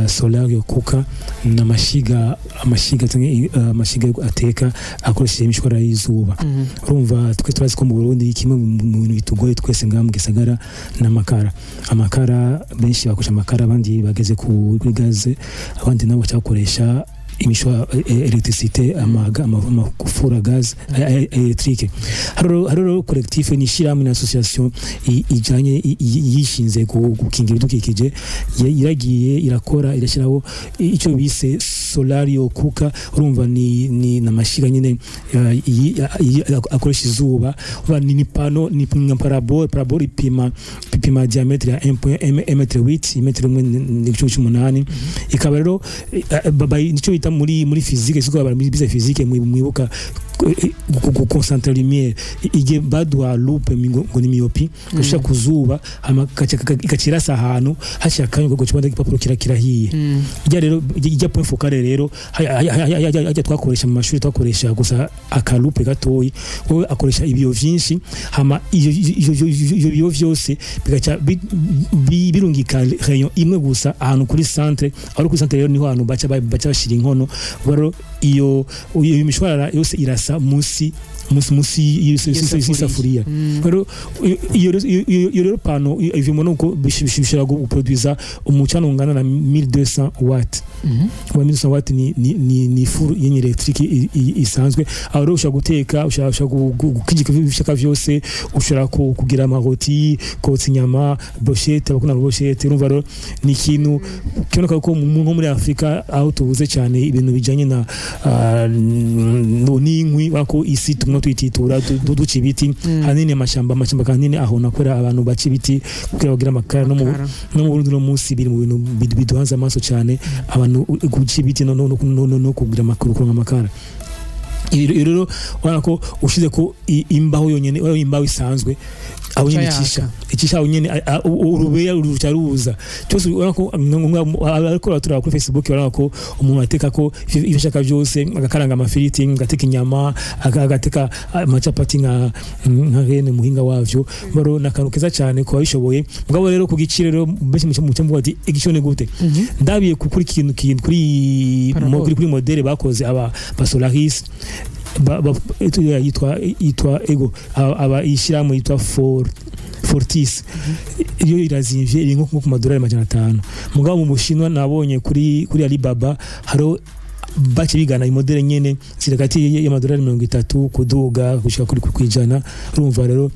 Solaire cooker n'amashiga, amashiga canke amashiga ateka akoresheje imishwara y'izuba. Urumva, twe turazi ko mu Burundi kimwe mu bintu bitugoye twese ngaha mu gisagara n'amakara. Amakara, benshi bakoresha amakara, abandi bageze kuri gaze, abandi nabo bacakoresha imishwa électricité, amafuru à gaz électrique. Hari rero collectif, ni ishyirahamwe na association ijanye yishinze gukingira ibidukikije. Iragiye irakora, irashyiraho icyo bise solario cooker. Urumva, ni namashiga nyine akoresha izuba. Urumva, ni panneau, ni nka parabole. Parabole ipima diamètre ya 1.8, imetero imwe n'igice cy'umunani. Ikaba rero nicyo bita muri physique, siko abantu bize physique mwibuka guconcentrer lumière. Igihe baduha loupe ngo ni myopie, gushira ku zuba, hama igacirasa ahantu, hashira akanya ngo kibanda igipapuro kirahiye. Ijya rero, ijya point focale rero hajya twakoresha mu mashuri, twakoresha gusa akaloupe gatoyi. Wowe akoresha ibiyo vyinshi, hama iyo biyo vyose bigaca birungika rayon imwe gusa ahantu kuri centre. Aho kuri centre rero niho ahantu baca bashira inkono. Rero iyo mishwarara yose irasa munsi y'isafuriya. Rero iyo rero panneau ivyo nuko bishobora guproduza umucano ungana na 1200 watt. Wa 1200 watt ni four yenye électrique isanzwe. Aho rero ushobora guteka, ushobora gukijika ibyo ushaka vyose, ushobora kugira amaroti, kotsa inyama, brochette, abakunda brochette. Urumva rero ni ikintu kiboneka ko nko muri Afrika aho tubuze cyane ibintu bijanye na n'inkwi, urabona ko isi tumwe tuyititura, duca ibiti hanini, amashyamba kanini aho nakorera abantu baca ibiti kugira bagire amakara. Amakara. No mu Burundi no munsi biri mu bintu biduhanze amaso cyane, abantu guca ibiti no kugira amakuru, kuronka amakara. Ibi rero urabona ko ushize ko imbaho yonyene, urabona imbaho isanzwe aho nyene Ica icisha yaka. Icisha aho nyene, urubeya ruca ruza cyose. Urabona ko ariko baraturaba kuri Facebook, urabona ko umuntu ateka ko ivyo ashaka byose, agakaranga amafiriti, agateka inyama, agateka amacapati nka rene muhinga wavyo. Baro nakantu keza cyane ku babishoboye. Mugabo rero ku giciro rero, mbese mu cyamvuga ati igiciro ni gute? Ndabiye kuri kintu kintu kuri Parabole. Kuri modèle bakoze aba basolaris yitwa ego aba ishyirahamwe yitwa Fortis, iyo irazimvye, iri nko ku madolari 500. Mugabo mu Bushinwa nabonye kuri Alibaba hariho bace bigana imodèle nyene, ziri hagati y'amadolari 30 kuduga gushika kuri 100. Urumva rero,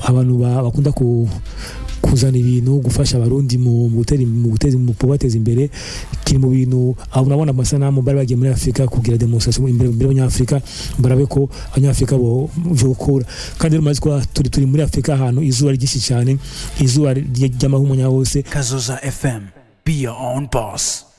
abantu bakunda kuzana ibintu gufasha Abarundi mu gutera mu kubateza imbere, kiri mu bintu aho urabona amasanamu bari bagiye muri Afrika kugira démonstration imbere y'Abanyafrika, barabe ko Abanyafrika bo vyokora. Kandi rero mazi ko turi muri Afrika, ahantu izuba ryinshi cyane, izuba ry'amahumanya hose. Kazoza FM. Be your own boss.